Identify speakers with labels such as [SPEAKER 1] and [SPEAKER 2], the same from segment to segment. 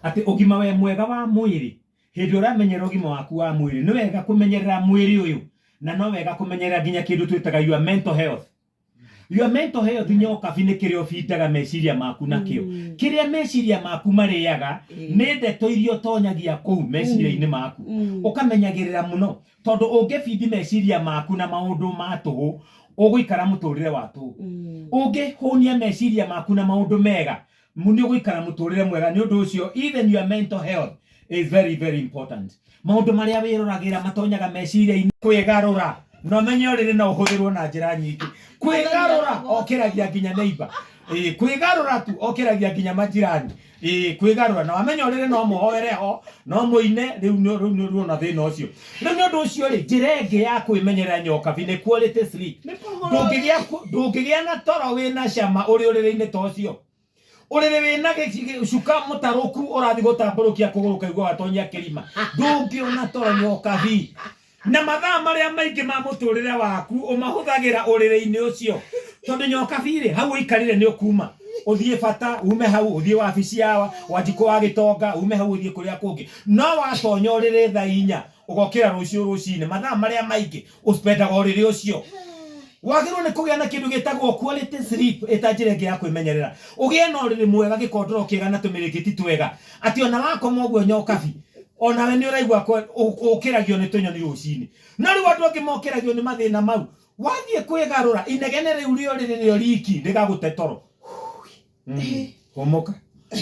[SPEAKER 1] Atĩ ũgima we mwega wa mwĩrĩ, hĩndĩ ĩrĩa ũramenyerera ũgima waku wa mwĩrĩ, nĩ wega kũmenyerera mwĩrĩ ũyũ, na no wega kũmenyerera nginya kĩndũ twĩtaga your mental health. Your mental health, nyokabi, nĩ kĩrĩa ũbindaga meciria maku nakĩo. Kĩrĩa meciria maku marĩaga nĩ ndeto iria ũtonyagia kũu meciria-inĩ maku. Ũkamenyagĩrĩra mũno, tondũ ũngĩbindi meciria maku na maũndũ ma tũhũ, ũgũikara mũtũrĩre wa tũhũ. Ũngĩhũnia meciria maku na maũndũ mega, nĩ ũgũikara mũtũrĩre mwega. Nĩ ũndũ ũcio even your mental health is very very important. Maũndũ marĩa wĩroragĩra matonyaga meciria-inĩ. Kwĩgarũra, na ũmenye ũrĩrĩ no ũhũthĩrwo na njĩra nyingĩ. Kwĩgarũra okĩragia nginya neighbor. Ĩĩ, kwĩgarũra tu okĩragia nginya majirani. Ĩĩ, kwĩgarũra, na wamenya ũrĩrĩ no mũhoere ho, no mũine. Rĩu rĩu nĩ ruona thĩna ũcio. Rĩu nĩ ũndũ ũcio rĩ, njĩra ĩngĩ ya kwĩmenyerera, nyokabi, nĩ quality sleep. Ndũngĩgĩa na toro wĩna cama ũrĩ ũrĩrĩ-inĩ ta ũcio, ũrĩrĩ wĩna cuka mũtarũku, ũrathiĩ gũtambũrũkia kũgũrũ kaigua watonyia kĩrima. Ndũngĩona toro, nyokabi, na mathaa marĩa maingĩ ma mũtũrĩre waku ũmahũthagĩra ũrĩrĩ-inĩ ũcio, tondũ nyokabi rĩ, hau ũikarire nĩ ũkuma ũthiĩ bata, ume hau ũthiĩ wabici ya Wanjikũ wa Gĩtonga, ume hau ũthiĩ kũrĩa kũngĩ. No watonya ũrĩrĩ thaa 4, ũgokĩra rũciũ rũcinĩ. Mathaa marĩa maingĩ ũspendaga ũrĩrĩ ũcio. Wagĩrĩirwo nĩ kũgĩa na kĩndũ gĩtagwo quality sleep, ĩta njĩra ĩngĩ ya kwĩmenyerera. Ũgĩe na ũrĩrĩ mwega, gĩkondoro kĩega na tũmĩrĩngĩti twega, atĩ ona wakoma ũguo, nyokabi, onawe nĩ ũraigua ũkĩragio nĩ tũnyoni rũcinĩ. No rĩu andũ angĩ mokĩragio nĩ mathĩna mau. Wathiĩ kwĩgarũra, inegene rĩu rĩa ũrĩrĩ rĩo riki rĩgagũte toro. Hũmũka.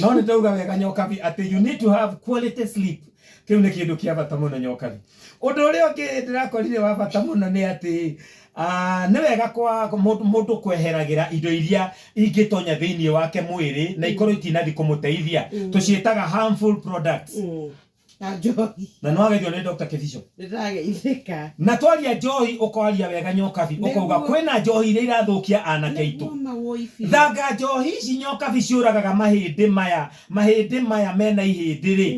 [SPEAKER 1] No nĩ ndauga wega, nyokabi, atĩ you need to have quality sleep. Kĩu nĩ kĩndũ kĩa bata mũno, nyokabi. Ũndũ ũrĩa ũngĩ ndĩrakorire wa bata mũno nĩ atĩ nĩ wega kwa mũndũ kweheragĩra indo iria ingĩtonya thĩinĩ wake mwĩrĩ na ikorwo itinathi kũmũteithia. Tũciĩtaga harmful products.
[SPEAKER 2] Na njohi.
[SPEAKER 1] Na nĩ wageithio nĩ Dr. Kĩbico.
[SPEAKER 2] Nĩndageithĩka.
[SPEAKER 1] Na twaria njohi, ũkaria wega, nyokabi, ũkauga kwĩna njohi iria irathũkia anake aitũ.
[SPEAKER 2] Nĩguo mawũi biũ.
[SPEAKER 1] Thanga njohi ici, nyokabi, ciũragaga mahĩndĩ maya. Mahĩndĩ maya mena ihĩndĩ rĩ,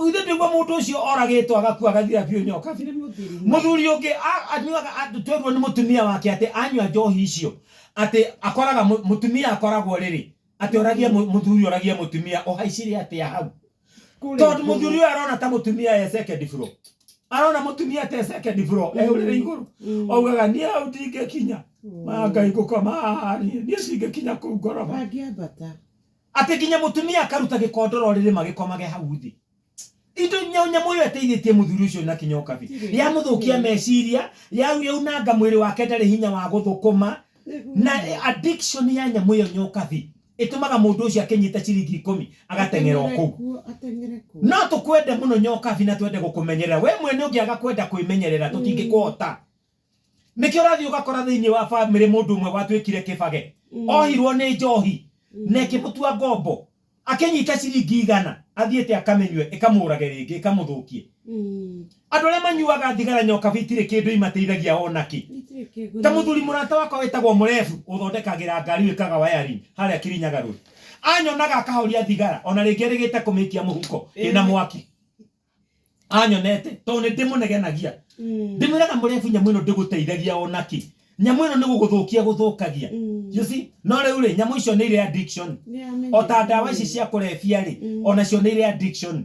[SPEAKER 1] ithe ndĩguo mũndũ ũcio oragĩtwo agakua agathira biũ, nyokabi.
[SPEAKER 2] Nĩ mũthiru.
[SPEAKER 1] Mũthuri ũngĩ anyuaga, twerwo nĩ mũtumia wake atĩ anyua njohi icio, atĩ akoraga mũtumia akoragwo rĩrĩ, atĩ oragia mũthuri oragia mũtumia, ũhaicire atĩa hau?
[SPEAKER 2] Kũrĩa
[SPEAKER 1] Tondũ
[SPEAKER 2] igũrũ.
[SPEAKER 1] Mũthuri ũyũ arona ta mũtumia e second floor, arona mũtumia ta e second floor e ũrĩrĩ igũrũ. Augaga, niĩ hau ndingĩkinya, ma Ngai, ngũkoma haha niĩ, niĩ ndingĩkinya kũu ngoroba.
[SPEAKER 2] Mangĩambata.
[SPEAKER 1] Atĩ nginya mũtumia akaruta gĩkondoro rĩrĩ magĩkomage hau thĩ. Indo nyamũ ĩyo ĩteithĩtie mũthuri ũcio na kinyokabi, yamũthũkia meciria, yaunanga mwĩrĩ wake, ndarĩ hinya wa gũthũkũma. Na addiction ya nyamũ ĩyo, nyokabi, ĩtũmaga mũndũ ũcio akĩnyita ciringi 10 agateng'era o kũu.
[SPEAKER 2] Kuo, ateng'ere kuo.
[SPEAKER 1] No tũkwende mũno, nyokabi, na twende gũkũmenyerera. We mwene ũngĩaga kwenda kwĩmenyerera, tũtingĩkũhota. Nĩkĩo ũrathiĩ ũgakora thĩinĩ wa bamĩrĩ mũndũ ũmwe watuĩkire kĩbage, ohirwo nĩ njohi na ĩkĩmũtua ngombo. Akĩnyita ciringi 100, athiĩte akamĩnyue, ĩkamũrage rĩngĩ, ĩkamũthũkie. Andũ arĩa manyuaga thigara, nyokabi, itirĩ kĩndũ imateithagia onakĩ.
[SPEAKER 2] Itirĩ kĩguni.
[SPEAKER 1] Ta mũthuri mũrata wakwa wĩtagwo Mũrebu, ũthondekagĩra ngari, wĩkaga wiring harĩa Kirinyaga Road, anyonaga akahoria thigara, ona rĩngĩ erĩgĩte kũmĩikia mũhuko ĩna mwaki. Anyonete tondũ nĩ ndĩmũnegenagia, ndĩmwĩraga, Mũrebu, nyamũ ĩno ndĩgũteithagia onakĩ, nyamũ ĩno nĩ gũgũthũkia gũthũkagia. You see? No rĩu rĩ, nyamũ icio nĩ irĩ addiction. O ta ndawa ici cia kũrebia rĩ, onacio nĩ irĩ addiction.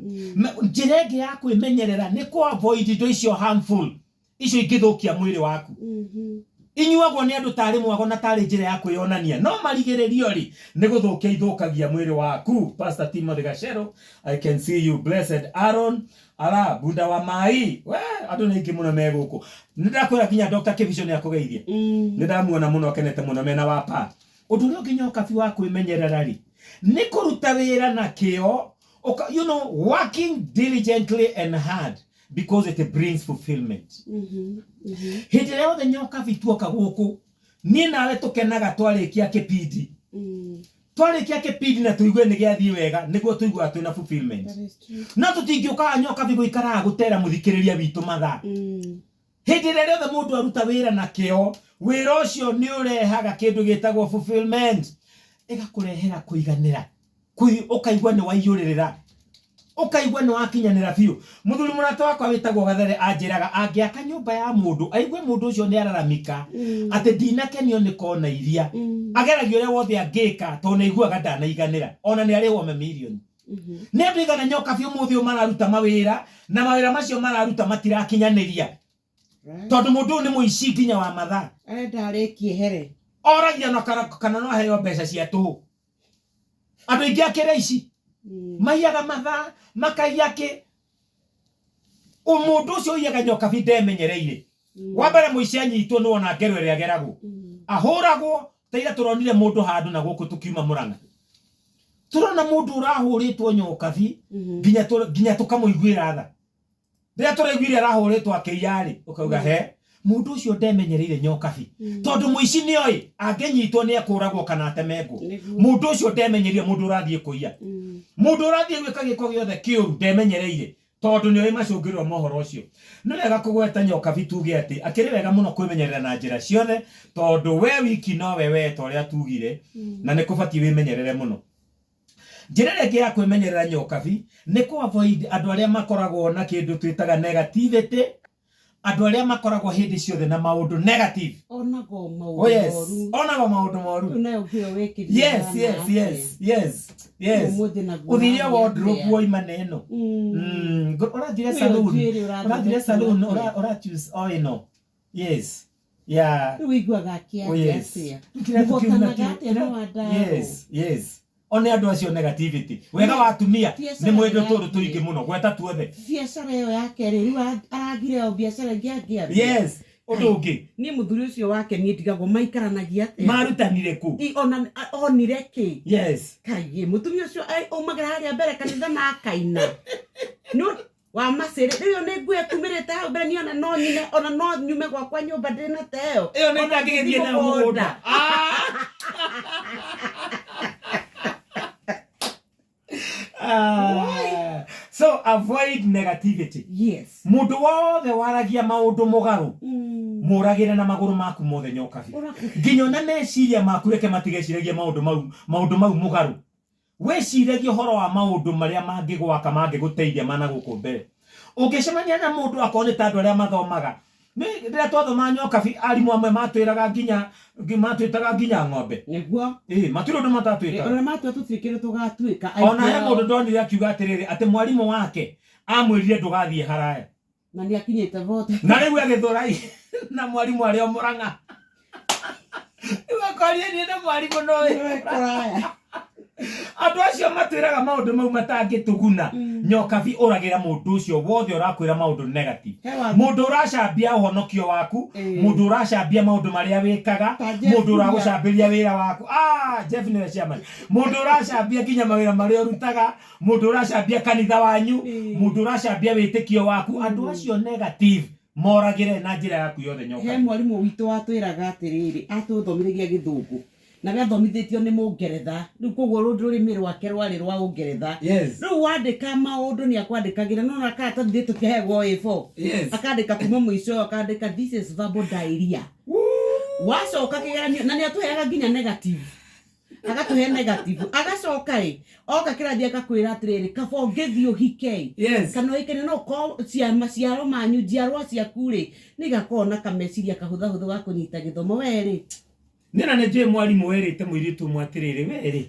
[SPEAKER 1] Njĩra ĩngĩ ya kwĩmenyerera nĩ kũ avoid indo icio harmful, icio ingĩthũkia mwĩrĩ waku. Inyuagwo nĩ andũ tarĩ mwago na tarĩ njĩra ya kwĩyonania, no marigĩrĩrio rĩ, nĩ gũthũkia ithũkagia mwĩrĩ waku. Pastor Timothy Gachero, I can see you. Blessed Aaron ara bunda wa mai, we andũ nĩ aingĩ mũno me gũkũ. Nĩ ndakwĩra nginya Dr. Kĩbico nĩ akũgeithia. Nĩ ndamuona mũno, akenete mũno mena wa pa. Ũndũ ũrĩa ũngĩ, nyokabi, wa kwĩmenyerera rĩ, nĩ kũruta wĩra na kĩo. Working diligently and hard, because it brings fulfillment. Hĩndĩ ĩrĩa yothe, nyokabi, tuoka gũkũ, niĩ nawe tũkenaga twarĩkia kĩpindi. Twarĩkia kĩpindi na tũigue nĩ gĩathiĩ wega, nĩguo tũiguaga twĩna fulfillment.
[SPEAKER 2] That is true.
[SPEAKER 1] No tũtingĩũkaga, nyokabi, gũikaraga gũtera mũthikĩrĩria witũ mathaa. Hĩndĩ ĩrĩa rĩothe mũndũ aruta wĩra na kĩo, wĩra ũcio nĩ ũrehaga kĩndũ gĩtagwo fulfillment, ĩgakũrehera kũiganĩra, ũkaigua nĩ waiyũrĩrĩra, ũkaigua nĩ wakinyanĩra biũ. Mũthuri mũrata wakwa wĩtagwo Gathere anjĩraga angĩaka nyũmba ya mũndũ, aigue mũndũ ũcio nĩ araramika atĩ ndinakenio nĩ kona iria, ageragia ũrĩa wothe angĩka, tondũ nĩ aiguaga ndanaiganĩra, ona nĩ arĩhwo mamirioni. Nĩ andũ aigana nyokabi ũmũthĩ ũyũ mararuta mawĩra na mawĩra macio mararuta matirakinyanĩria? Tondũ mũndũ ũyũ nĩ mũici nginya wa mathaa.
[SPEAKER 2] Arenda arĩkie here.
[SPEAKER 1] Oragia na kana no aheo mbeca cia tũhũ. Andũ aingĩ akĩra ici maiyaga mathaa, makaiya kĩ. Mũndũ ũcio ũiyaga nyokabi ndemenyereire. Wa mbere, mũici anyitwo nĩ wona ngero ĩrĩa ageragwo, ahũragwo. Ta ira tũronire mũndũ handũ na gũkũ tũkiuma Mũrang'a, tũrona mũndũ ũrahũrĩtwo nyokabi nginya tũkamũiguĩra tha. Rĩrĩa tũraiguire arahũrĩtwo akĩiya-rĩ, ũkauga he mũndũ ũcio ndemenyereire nyokabi, tondũ mũici nĩoĩ angĩnyitwo nĩ ekũragwo kana atemengwo. Mũndũ ũcio ndemenyereire. Mũndũ ũrathiĩ kũiya, mũndũ ũrathiĩ gwĩka gĩko gĩothe kĩũru, ndemenyereire, tondũ nĩoĩ macũngĩrĩro ma ũhoro ũcio. Nĩ wega kũgweta nyokabi, tuge atĩ akĩrĩ wega mũno kwĩmenyerera na njĩra ciothe, tondũ we wiki nowe we, ta ũrĩa tugire, na nĩ kũbatiĩ wĩmenyerere mũno. Njĩra ĩrĩa ĩngĩ ya kwĩmenyerera nyokabi nĩ kũ avoid andũ arĩa makoragwo na kĩndũ twĩtaga negativity, andũ arĩa makoragwo hĩndĩ ciothe na maũndũ negative.
[SPEAKER 2] Onaga o maũndũ
[SPEAKER 1] Oh yes.
[SPEAKER 2] moru.
[SPEAKER 1] Onaga maũndũ moru.
[SPEAKER 2] Rĩu nayo ngĩyo wĩkĩrire
[SPEAKER 1] Yes.
[SPEAKER 2] Ũmũthĩ naguo
[SPEAKER 1] Ũthire
[SPEAKER 2] ũrathiĩ
[SPEAKER 1] wardrobe
[SPEAKER 2] atĩa?
[SPEAKER 1] woima na ĩno. Ũrathire
[SPEAKER 2] Ũyũ
[SPEAKER 1] saloon.
[SPEAKER 2] njuĩrĩ
[SPEAKER 1] Ũrathire
[SPEAKER 2] ũrathondekwo
[SPEAKER 1] saloon.
[SPEAKER 2] atĩa?
[SPEAKER 1] Ũra choose o ĩno. Yes, yeah.
[SPEAKER 2] Rĩu ũiguaga akĩaria
[SPEAKER 1] Oh, yes.
[SPEAKER 2] atĩa?
[SPEAKER 1] Kĩratũ kĩu
[SPEAKER 2] Mũhotanaga
[SPEAKER 1] nakĩo-
[SPEAKER 2] atĩa na wandarũ?
[SPEAKER 1] Yes, one andũ acio negativity. Wega wa atumia
[SPEAKER 2] Biacara
[SPEAKER 1] nĩ mwendwo
[SPEAKER 2] yake.
[SPEAKER 1] tũndũ tũingĩ mũno, gweta tuothe.
[SPEAKER 2] Biacara ĩyo yake rĩ, rĩu aragire o biacara ĩngĩ angĩambia.
[SPEAKER 1] Yes, ũndũ ũngĩ.
[SPEAKER 2] Niĩ mũthuri ũcio wake niĩ ndigagwo maikaranagia atĩa?
[SPEAKER 1] Marutanire kũ?
[SPEAKER 2] Ona onire kĩ?
[SPEAKER 1] Yes.
[SPEAKER 2] Kaigĩ mũtumia ũcio aumagĩra harĩa mbere kanitha na akaina. Nĩ wa macĩrĩ rĩu ĩyo nĩ nguo ĩkumĩrĩte hau mbere. Niĩ ona no nyine, ona no nyume gwakwa nyũmba ndĩna ta ĩyo.
[SPEAKER 1] Ĩyo nĩ
[SPEAKER 2] Ona
[SPEAKER 1] ndangĩgĩthiĩ
[SPEAKER 2] ngĩthiĩ
[SPEAKER 1] nayo mũgũnda. Ah. So avoid negativity. Mũndũ wothe waragia maũndũ mũgarũ, mũragĩre na magũrũ maku mothe nyokabi. Nginya ona meciria maku reke matigeciragie maũndũ mau mũgarũ. Wĩciragie ũhoro wa maũndũ marĩa mangĩgwaka, mangĩgũteithia mana gũkũ mbere. Ũngĩcemania na mũndũ, akorwo nĩ ta andũ arĩa mathomaga, rĩrĩa twathomaga nyokabi, arimũ amwe matwĩraga nginya matwĩtaga nginya ng'ombe.
[SPEAKER 2] Nĩguo.
[SPEAKER 1] Ĩ matirĩ ũndũ matatwĩtaga.
[SPEAKER 2] Ona matua tũtirĩ kĩndũ tũgatuĩka.
[SPEAKER 1] Ona he mũndũ ndonire akiuga atĩrĩrĩ, atĩ mwarimũ wake amwĩrire ndũgathiĩ haraya.
[SPEAKER 2] Na nĩ akinyĩte vote.
[SPEAKER 1] Na rĩu agĩthũrai na mwarimũ arĩ o Mũrang'a. Rĩu akoria, niĩ na mwarimũ no
[SPEAKER 2] Nĩwe kũraya.
[SPEAKER 1] Andũ acio matwĩraga maũndũ mau matangĩtũguna, nyokabi, ũragĩra mũndũ ũcio wothe ũrakwĩra maũndũ negative.
[SPEAKER 2] He wa
[SPEAKER 1] Mũndũ ũracambia ũhonokio waku, mũndũ ũracambia maũndũ marĩa wĩkaga,
[SPEAKER 2] Ta Jeff.
[SPEAKER 1] Mũndũ ũragũcambĩria wĩra waku. Ah, Jeff nĩwe chairman. Mũndũ ũracambia nginya mawĩra marĩa ũrutaga, mũndũ ũracambia kanitha wanyu, mũndũ ũracambia wĩtĩkio waku, andũ acio negative moragĩre na njĩra yaku yothe
[SPEAKER 2] He
[SPEAKER 1] nyokabi.
[SPEAKER 2] Mwarimũ witũ watwĩraga atĩrĩrĩ, atũthomithagia gĩthũngũ na we athomithĩtio nĩ mũngeretha, rĩu koguo rũrĩmĩ rwake rwarĩ rwa ũngeretha. Rĩu wandĩka maũndũ nĩ akwandĩkagĩra, no na karatathi rĩ tũkĩheagwo A4, akandĩka kuma mũico ũyũ, akandĩka, "This is verbal diarrhea." Wacoka kĩgeranio na nĩ atũheaga nginya negative, agatũhe negative, agacoka ĩ oka kĩrathi akakwĩra atĩrĩrĩ, kaba ũngĩthiĩ ũhike ĩ, kana ũhikane, no ũkorwo cia maciaro manyu, njiarwa ciaku rĩ, nĩ igakorwo na kameciria kahũthahũthũ ga kũnyita gĩthomo we rĩ.
[SPEAKER 1] Nĩ na nĩ njũĩ mwarimũ werĩte mũirĩtu ũmwe atĩrĩrĩ, we rĩ,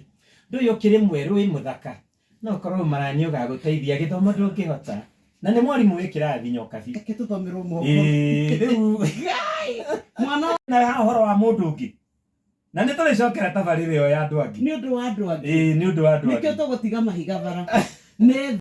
[SPEAKER 1] ndũĩ ũkĩrĩ mwerũ wĩ mũthaka, no ũkorwo marani ũgagũteithia, gĩthomo ndũngĩhota. Na nĩ mwarimũ wĩ kĩrathi nyokabi.
[SPEAKER 2] Reke tũthomerwo moko.
[SPEAKER 1] Ĩĩ, rĩu
[SPEAKER 2] mwana
[SPEAKER 1] na ha ũhoro wa mũndũ ũngĩ, na nĩ tũrĩcokera tabarĩra ĩyo ya andũ angĩ.
[SPEAKER 2] Nĩ ũndũ wa andũ angĩ.
[SPEAKER 1] Ĩĩ, nĩ ũndũ wa andũ
[SPEAKER 2] Nĩkĩo
[SPEAKER 1] angĩ.
[SPEAKER 2] Tũgũtiga mahiga bara nĩ